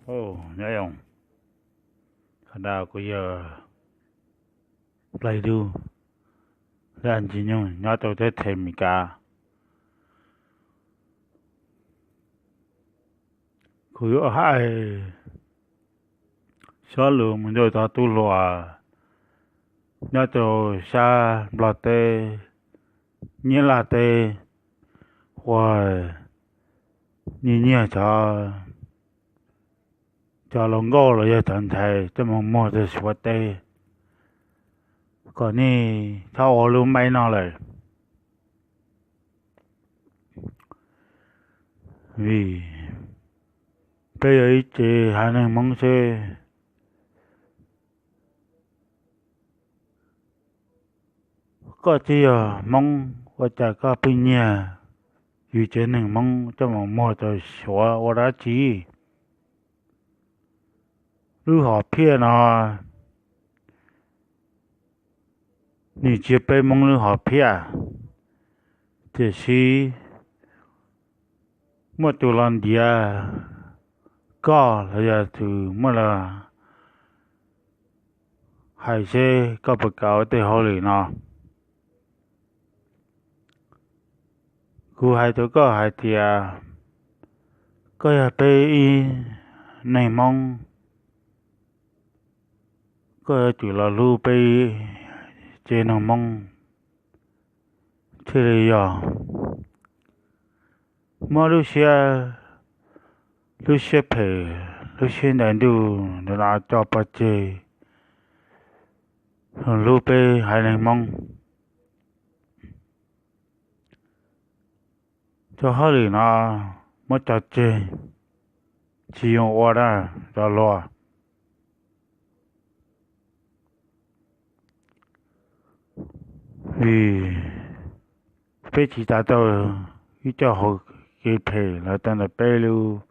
Nyob zoo, qhov no kuv yog Nplaig Dub, laj Ntsis Nyoog nyob rau teb chaws Amelikas. Kuv yuav hais xov lus mus rau cov tub hluas nyob rau sab Nplog teb, Nyab Laj teb, uas nyiag nyiag cov, cov hluas nkauj los yog cov ntxhais coj mus muag rau Suav teb, kom nej txhob ua lub maib no lawm. Vim peb yog ib tsev haiv neeg Hmoob seb, koj twb yog Hmoob ua cas koj pheej nyiag yus tsev neeg Hmoob coj mus muag rau Suav ua dab tsi? Lub hom phiaj no nws tsis yog peb Hmoob lub hom phiaj, tiam sis muaj tus los ntiav koj los yog tus muaj los hais seb koj puas kam ua tej hauj lwm no. Kuv hais rau koj hais tias koj yog peb ib neeg Hmoob, koj yuav tsum los hlub peb tsev neeg Hmoob thiaj li yog. Muab lub siab, lub siab phem, lub siab ntais ntuj no coj pov tseg, hlub peb haiv neeg Hmoob. Cov hauj lwm no muab tso tseg, tsis zoo ua na cov hluas. Vim peb tsis tas tau ib co hauv kev phem los tau ntawm peb lub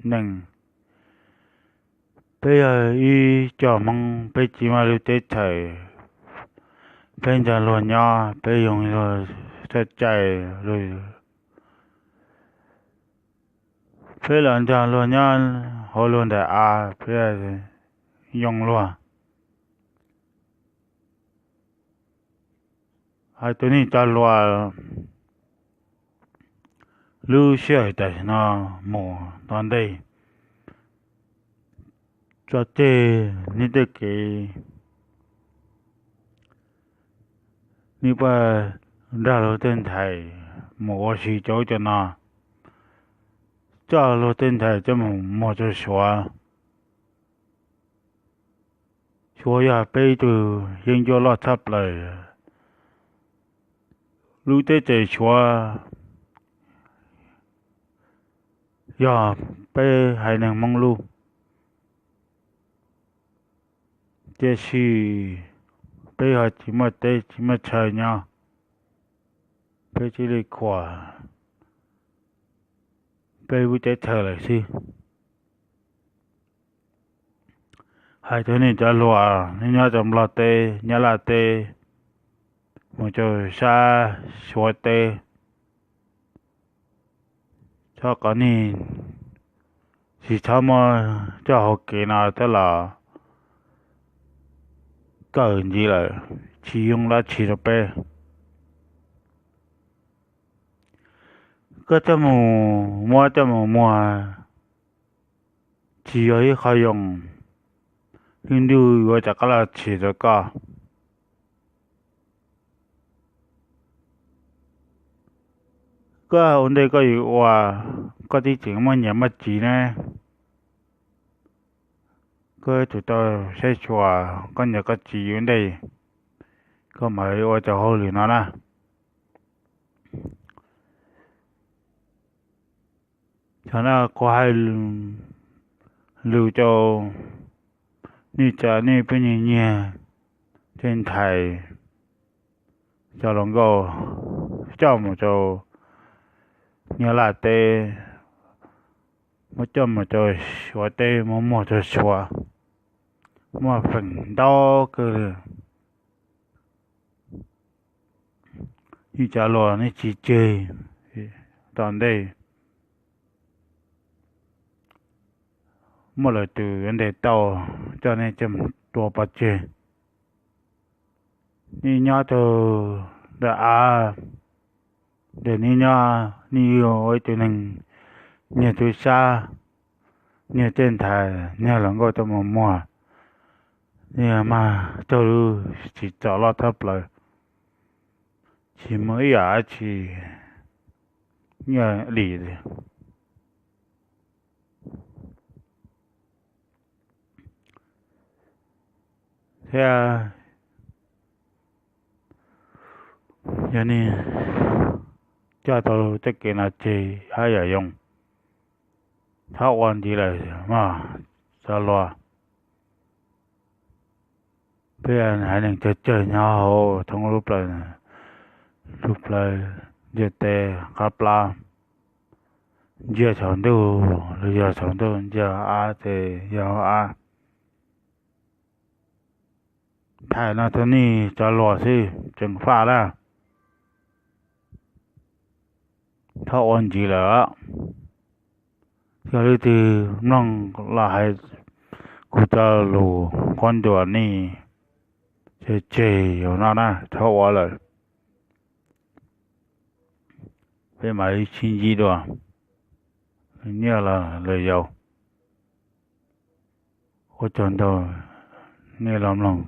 neej. Peb yog ib co Hmoob, peb tsis muaj lub teb chaws, peb nrog luag nyob peb yoo luag txoj cai, peb los nrog luag nyob hauv luag ntawm av, peb yoo luag. Hais rau nej cov hluas, lub sij hawm tam sim no mus tom ntej, tso tseg nej tej kev, nej puas nrog luag tej ntxhais mus ua si cov ub cov no, coj luag tej ntxhais coj mus muag rau Suav. Suav yog peb ib tug yeeb ncuab loj tshaj plaws. Lub teb chaws Suav yog peb haiv neeg Hmoob lub, tiam sis peb ho tsis muaj teb tsis muaj chaw nyob, peb cia li khuam peb lub teb chaws lawm xwb. Hais rau nej cov hluas, nej nyob rau Nplog teb, Nyab Laj teb, mus rau sab Suav teb, txhob kom nej, tsis txhob muab txoj hau kev no coj los kawm ntxiv lawm, tsis yoo dab tsi rau peb. Koj coj mus muab coj mus muag tsis yog ib qho yoo, yeej ntuj yuav rov qab los tsim rau koj. Koj ua ntej koj yuav ua, koj twb tseem muaj niam muaj txiv ne, koj yuav tsum tau saib xyuas koj niam koj txiv ua ntej, koj mam ua cov hauj lwm no na. Thaum no kuv hais lus rau nej cov nej pheej nyiag nyiag tej ntxhais, cov hluas nkauj coj mus rau Nyab Laj teb, muab coj mus rau Suav teb, muab muag rau Suav, muaj feem ntau kawg li. Nej cov hluas nej tsis tseg tom ntej, muaj lwm tus yuav ntes tau, coj nej coj mus tua pov tseg. Nej nyob rau ntawm av, ces nej nyob, nej yog ib tug neeg nyiag tub sab, nyiag tej ntxhais, nyiag hluas nkauj tuaj mus muag, nej mag raug lub tsim txom loj thoob plaws, tsis muaj ib yam dab tsi nyiaj dim. Thiab yog nej coj tau tej kev no tseg hab yam yoo, txhob ua ntxiv lawm mog, Tsov Luas. Peb haiv neeg tsawg tsawg nyob hauv thoob lub plawv, lub plawv ntiaj teb qab plab, ntsia saum ntuj los yog saum ntuj ntsia av ces yog av. Thaum no tau nej Tsov Luas xwb tseem faj lawm, txhob ua ntxiv lawm. Yog leej twg mloog los hais kuv cov lus quab ntuas nej, tseg tseg yus no na, txhob ua lawm. Peb mam li sib ntsib dua, nyiaj los lawm yau. Ua tsaug ntau nej los mloog.